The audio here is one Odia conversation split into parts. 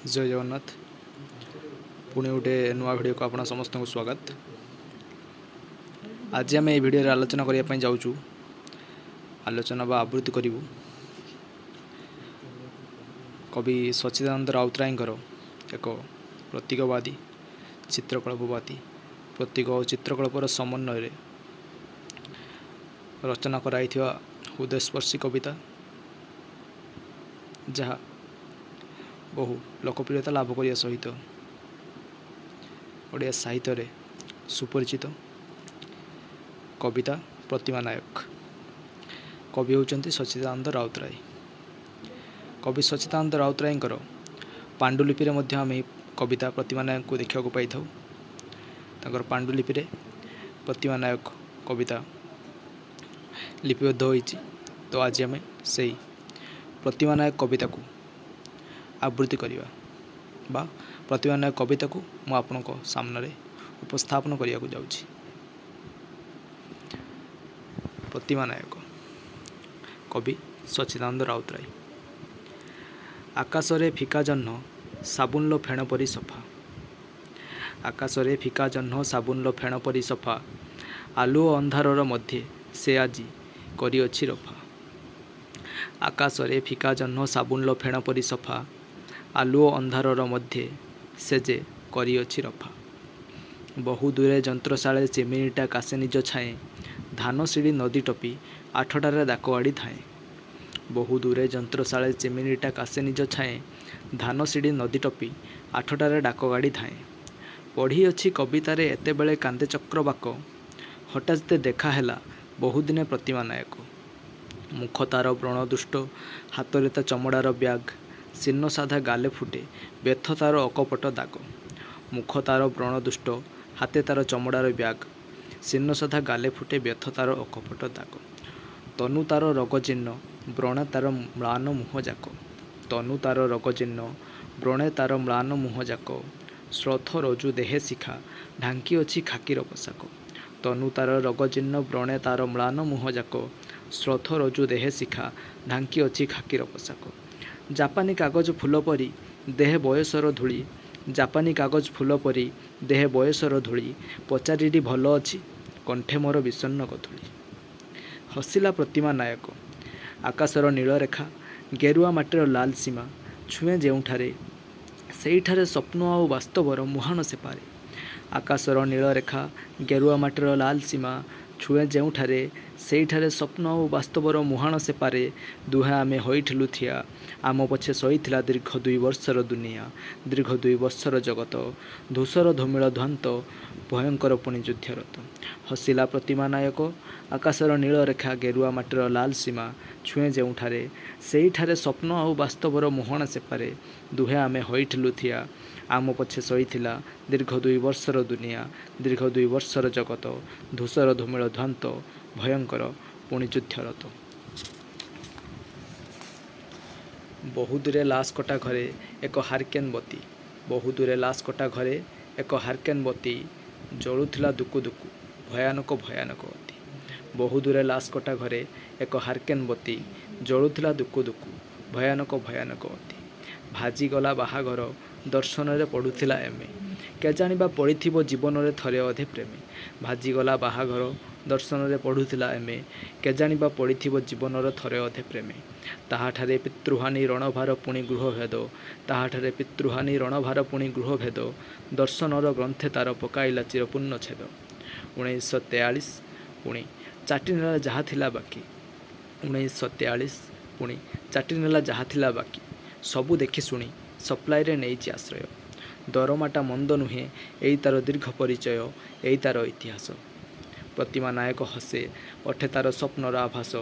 ଜୟ ଜଗନ୍ନାଥ। ପୁଣି ଗୋଟେ ନୂଆ ଭିଡ଼ିଓକୁ ଆପଣ ସମସ୍ତଙ୍କୁ ସ୍ୱାଗତ। ଆଜି ଆମେ ଏହି ଭିଡ଼ିଓରେ ଆଲୋଚନା କରିବା ପାଇଁ ଯାଉଛୁ, ଆଲୋଚନା ବା ଆବୃତ୍ତି କରିବୁ କବି ସଚ୍ଚିଦାନନ୍ଦ ରାଉତରାୟଙ୍କର ଏକ ପ୍ରତୀକବାଦୀ, ଚିତ୍ରକଳ୍ପବାଦୀ, ପ୍ରତୀକ ଓ ଚିତ୍ରକଳ୍ପର ସମନ୍ୱୟରେ ରଚନା କରାଯାଇଥିବା ହୃଦୟସ୍ପର୍ଶୀ କବିତା, ଯାହା ବହୁ ଲୋକପ୍ରିୟତା ଲାଭ କରିବା ସହିତ ଓଡ଼ିଆ ସାହିତ୍ୟରେ ସୁପରିଚିତ, କବିତା ପ୍ରତିମା ନାୟକ। କବି ହେଉଛନ୍ତି ସଚ୍ଚିଦାନନ୍ଦ ରାଉତରାୟ। କବି ସଚ୍ଚିଦାନନ୍ଦ ରାଉତରାୟଙ୍କର ପାଣ୍ଡୁଲିପିରେ ମଧ୍ୟ ଆମେ ଏହି କବିତା ପ୍ରତିମା ନାୟକଙ୍କୁ ଦେଖିବାକୁ ପାଇଥାଉ। ତାଙ୍କର ପାଣ୍ଡୁଲିପିରେ ପ୍ରତିମା ନାୟକ କବିତା ଲିପିବଦ୍ଧ ହୋଇଛି। ତ ଆଜି ଆମେ ସେଇ ପ୍ରତିମା ନାୟକ କବିତାକୁ ଆବୃତ୍ତି କରିବା ବା ପ୍ରତିମା ନାୟକ କବିତାକୁ ମୁଁ ଆପଣଙ୍କ ସାମ୍ନାରେ ଉପସ୍ଥାପନ କରିବାକୁ ଯାଉଛି। ପ୍ରତିମା ନାୟକ, କବି ସଚ୍ଚିଦାନନ୍ଦ ରାଉତରାୟ। ଆକାଶରେ ଫିକା ଜହ୍ନ ସାବୁନର ଫେଣ ପରି ସଫା। ଆକାଶରେ ଫିକା ଜହ୍ନ ସାବୁନର ଫେଣ ପରି ସଫା। ଆଲୁଅ ଅନ୍ଧାରର ମଧ୍ୟେ ସେ ଆଜି କରିଅଛି ରଫା। ଆକାଶରେ ଫିକା ଜହ୍ନ ସାବୁନର ଫେଣ ପରି ସଫା। ଆଲୁଅ ଅନ୍ଧାରର ମଧ୍ୟେ ସେ ଯେ କରିଅଛି ରଫା। ବହୁ ଦୂରେ ଯନ୍ତ୍ରଶାଳେ ଚିମିନିଟା କାଶେ ନିଜ ଛାଏଁ। ଧାନସିଡ଼ି ନଦୀ ଟପି 8ଟାରେ ଡାକଗାଡ଼ି ଧାଏଁ। ବହୁ ଦୂରେ ଯନ୍ତ୍ରଶାଳେ ଚିମିନିଟା କାଶେ ନିଜ ଛାଏଁ। ଧାନସିଡ଼ି ନଦୀ ଟପି 8ଟାରେ ଡାକଗାଡ଼ି ଧାଏଁ। ପଢ଼ିଅଛି କବିତାରେ ଏତେବେଳେ କାନ୍ଦେ ଚକ୍ରବାକ। ହଠାତ୍ ଦେଖାହେଲା ବହୁଦିନେ ପ୍ରତିମା ନାୟକ। ମୁଖ ତାର ବ୍ରଣଦୁଷ୍ଟ, ହାତରେ ତା ଚମଡ଼ାର ବ୍ୟାଗ। ଶୀର୍ଣ୍ଣ ସାଧା ଗାଲେ ଫୁଟେ ବ୍ୟଥ ତାର ଅକପଟ ଦାଗ। ମୁଖ ତାର ବ୍ରଣଦୁଷ୍ଟ, ହାତେ ତାର ଚମଡ଼ାର ବ୍ୟାଗ। ଶୀର୍ଣ୍ଣ ସାଧା ଗାଲେ ଫୁଟେ ବ୍ୟଥ ତାର ଅକପଟ ଦାଗ। ତନୁ ତାର ରୋଗଜୀର୍ଣ୍ଣ, ବ୍ରଣେ ତାର ମ୍ଳାନ ମୁହଁ ଯାକ। ତନୁ ତାର ରୋଗଜୀର୍ଣ୍ଣ, ବ୍ରଣେ ତାର ମ୍ଳାନ ମୁହଁ ଯାକ। ଶ୍ଲୋଥ ରଜୁ ଦେହେ ଶିଖା ଢାଙ୍କିଅଛି ଖାକିର ପୋଷାକ। ତନୁ ତାର ରୋଗଜୀର୍ଣ୍ଣ, ବ୍ରଣେ ତାର ମ୍ଳାନ ମୁହଁ ଯାକ। ଶ୍ଲୋଥ ରଜୁ ଦେହେ ଶିଖା ଢାଙ୍କିଅଛି ଖାକିର ପୋଷାକ। ଜାପାନୀ କାଗଜ ଫୁଲ ପରି ଦେହେ ବୟସର ଧୂଳି। ଜାପାନୀ କାଗଜ ଫୁଲ ପରି ଦେହେ ବୟସର ଧୂଳି। ପଚାରିଲି ଭଲ ଅଛି? କଣ୍ଠେ ମୋର ବିଷଣ୍ଣ ଗୋଧୂଳି। ହସିଲା ପ୍ରତିମା ନାୟକ। ଆକାଶର ନୀଳରେଖା, ଗେରୁଆ ମାଟିର ଲାଲ ସୀମା ଛୁଏଁ ଯେଉଁଠାରେ, ସେଇଠାରେ ସ୍ୱପ୍ନ ଆଉ ବାସ୍ତବର ମୁହାଣ ସେପାରେ। ଆକାଶର ନୀଳରେଖା, ଗେରୁଆ ମାଟିର ଲାଲ ସୀମା ଛୁଏଁ ଯେଉଁଠାରେ, ସେଇଠାରେ ସ୍ୱପ୍ନ ଆଉ ବାସ୍ତବର ମୁହାଣ ସେପାରେ ଦୁହେଁ ଆମେ ହୋଇଥିଲୁ ଠିଆ। ଆମ ପଛେ ଶୋଇଥିଲା ଦୀର୍ଘ 2 ବର୍ଷର ଦୁନିଆ, ଦୀର୍ଘ 2 ବର୍ଷର ଜଗତ, ଧୂସର ଧୂମିଳ ଧ୍ୱାନ୍ତ, ଭୟଙ୍କର ପୁଣି ଯୁଦ୍ଧରତ। ହସିଲା ପ୍ରତିମା ନାୟକ। ଆକାଶର ନୀଳରେଖା, ଗେରୁଆ ମାଟିର ଲାଲ ସୀମା ଛୁଏଁ ଯେଉଁଠାରେ, ସେଇଠାରେ ସ୍ୱପ୍ନ ଆଉ ବାସ୍ତବର ମୁହାଣ ସେପାରେ ଦୁହେଁ ଆମେ ହୋଇଥିଲୁ ଠିଆ। ଆମ ପଛେ ଶୋଇଥିଲା ଦୀର୍ଘ 2 ବର୍ଷର ଦୁନିଆ, ଦୀର୍ଘ 2 ବର୍ଷର ଜଗତ, ଧୂସର ଧୂମିଳ ଧ୍ୱାନ୍ତ, ଭୟଙ୍କର ପୁଣି ଯୁଦ୍ଧରତ। ବହୁଦୂରେ ଲାଶ କଟା ଘରେ ଏକ ହାରିକେନ୍ ବତୀ। ବହୁଦୂରେ ଲାଶ କଟା ଘରେ ଏକ ହାରିକେନ୍ ବତୀ ଜଳୁଥିଲା ଦୁକୁ ଦୁକୁ, ଭୟାନକ ଭୟାନକ ଅତି। ବହୁଦୂରେ ଲାଶ କଟା ଘରେ ଏକ ହାରିକେନ୍ ବତୀ ଜଳୁଥିଲା ଦୁକୁ ଦୁକୁ, ଭୟାନକ ଭୟାନକ ଅତି। ଭାଜିଗଲା ବାହାଘର ଦର୍ଶନରେ ପଢ଼ୁଥିଲା ଏମ୍.ଏ। କେଜାଣି ବା ପଢ଼ିଥିବ ଜୀବନରେ ଥରେ ଅଧେ ପ୍ରେମେ। ଭାଜିଗଲା ବାହାଘର ଦର୍ଶନରେ ପଢ଼ୁଥିଲା ଏମ୍.ଏ। କେଜାଣି ବା ପଢ଼ିଥିବ ଜୀବନର ଥରେ ଅଧେ ପ୍ରେମେ। ତାହାଠାରେ ପିତୃହାନି ରଣଭାର ପୁଣି ଗୃହଭେଦ। ତାହାଠାରେ ପିତୃହାନି ରଣଭାର ପୁଣି ଗୃହଭେଦ। ଦର୍ଶନର ଗ୍ରନ୍ଥେ ତାର ପକାଇଲା ଚିର ପୂର୍ଣ୍ଣଚ୍ଛେଦ। 1943 ପୁଣି ଚାଟିନେଲା ଯାହା ଥିଲା ବାକି। 1943 ପୁଣି ଚାଟିନେଲା ଯାହା ଥିଲା ବାକି। ସବୁ ଦେଖି ଶୁଣି ସପ୍ଲାଇରେ ନେଇଛି ଆଶ୍ରୟ। ଦରମାଟା ମନ୍ଦ ନୁହେଁ, ଏଇ ତାର ଦୀର୍ଘ ପରିଚୟ, ଏଇ ତାର ଇତିହାସ। ପ୍ରତିମା ନାୟକ ହସେ, ଓଠେ ତାର ସ୍ୱପ୍ନର ଆଭାସ।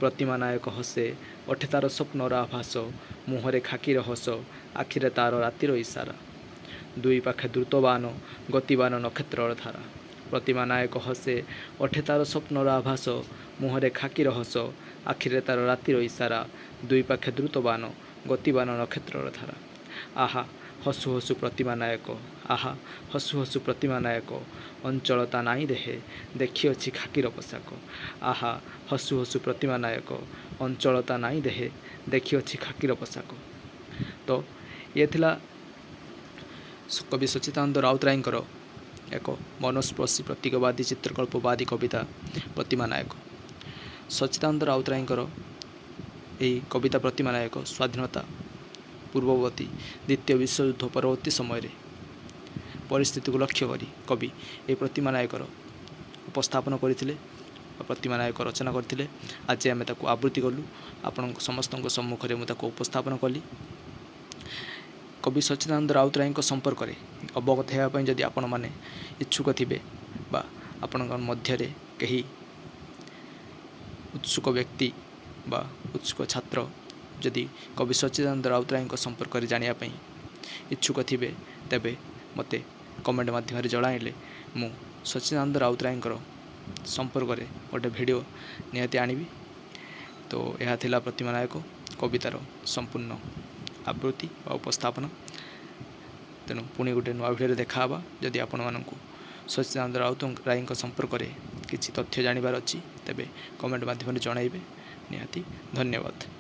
ପ୍ରତିମା ନାୟକ ହସେ, ଓଠେ ତାର ସ୍ୱପ୍ନର ଆଭାସ। ମୁହଁରେ ଖାକିର ହସ, ଆଖିରେ ତାର ରାତିର ଇସାରା। ଦୁଇ ପାଖେ ଦ୍ରୁତବାନ, ଗତିବାନ ନକ୍ଷତ୍ରର ଧାରା। ପ୍ରତିମା ନାୟକ ହସେ, ଓଠେ ତାର ସ୍ୱପ୍ନର ଆଭାସ। ମୁହଁରେ ଖାକିର ହସ, ଆଖିରେ ତାର ରାତିର ଇସାରା। ଦୁଇ ପାଖେ ଦ୍ରୁତବାନ, ଗତିବାନ ନକ୍ଷତ୍ରର ଧାରା। ଆହା ହସୁ ହସୁ ପ୍ରତିମା ନାୟକ। ଆହା ହସୁ ହସୁ ପ୍ରତିମା ନାୟକ। ଅଞ୍ଚଳତା ନାଇଁ ଦେହେ ଦେଖିଅଛି ଖାକିର ପୋଷାକ। ଆହା ହସୁ ହସୁ ପ୍ରତିମା ନାୟକ। ଅଞ୍ଚଳତା ନାଇଁ ଦେହେ ଦେଖିଅଛି ଖାକିର ପୋଷାକ। ତ ଇଏ ଥିଲା କବି ସଚ୍ଚିଦାନନ୍ଦ ରାଉତରାୟଙ୍କର ଏକ ମନସ୍ପର୍ଶୀ ପ୍ରତୀକବାଦୀ ଚିତ୍ରକଳ୍ପବାଦୀ କବିତା ପ୍ରତିମା ନାୟକ। ସଚ୍ଚିଦାନନ୍ଦ ରାଉତରାୟଙ୍କର ଏହି କବିତା ପ୍ରତିମା ନାୟକ ସ୍ୱାଧୀନତା ପୂର୍ବବର୍ତ୍ତୀ ଦ୍ୱିତୀୟ ବିଶ୍ୱଯୁଦ୍ଧ ପରବର୍ତ୍ତୀ ସମୟରେ ପରିସ୍ଥିତିକୁ ଲକ୍ଷ୍ୟ କରି କବି ଏହି ପ୍ରତିମା ନାୟକର ଉପସ୍ଥାପନ କରିଥିଲେ ବା ପ୍ରତିମା ନାୟକ ରଚନା କରିଥିଲେ। ଆଜି ଆମେ ତାକୁ ଆବୃତ୍ତି କଲୁ, ଆପଣଙ୍କ ସମସ୍ତଙ୍କ ସମ୍ମୁଖରେ ମୁଁ ତାକୁ ଉପସ୍ଥାପନ କଲି। କବି ସଚ୍ଚିଦାନନ୍ଦ ରାଉତରାୟଙ୍କ ସମ୍ପର୍କରେ ଅବଗତ ହେବା ପାଇଁ ଯଦି ଆପଣମାନେ ଇଚ୍ଛୁକ ଥିବେ ବା ଆପଣଙ୍କ ମଧ୍ୟରେ କେହି ଉତ୍ସୁକ ବ୍ୟକ୍ତି ବା ଉତ୍ସୁକ ଛାତ୍ର ଯଦି କବି ସଚ୍ଚିଦାନନ୍ଦ ରାଉତରାୟଙ୍କ ସମ୍ପର୍କରେ ଜାଣିବା ପାଇଁ ଇଚ୍ଛୁକ ଥିବେ, ତେବେ ମୋତେ କମେଣ୍ଟ ମାଧ୍ୟମରେ ଜଣାଇଲେ ମୁଁ ସଚ୍ଚିଦାନନ୍ଦ ରାଉତରାୟଙ୍କର ସମ୍ପର୍କରେ ଗୋଟେ ଭିଡ଼ିଓ ନିହାତି ଆଣିବି। ତ ଏହା ଥିଲା ପ୍ରତିମା ନାୟକ କବିତାର ସମ୍ପୂର୍ଣ୍ଣ ଆବୃତ୍ତି ବା ଉପସ୍ଥାପନା। ତେଣୁ ପୁଣି ଗୋଟେ ନୂଆ ଭିଡ଼ିଓରେ ଦେଖା ହେବା। ଯଦି ଆପଣମାନଙ୍କୁ ସଚ୍ଚିଦାନନ୍ଦ ରାଉତରାୟଙ୍କ ସମ୍ପର୍କରେ କିଛି ତଥ୍ୟ ଜାଣିବାର ଅଛି, ତେବେ କମେଣ୍ଟ ମାଧ୍ୟମରେ ଜଣାଇବେ ନିହାତି। ଧନ୍ୟବାଦ।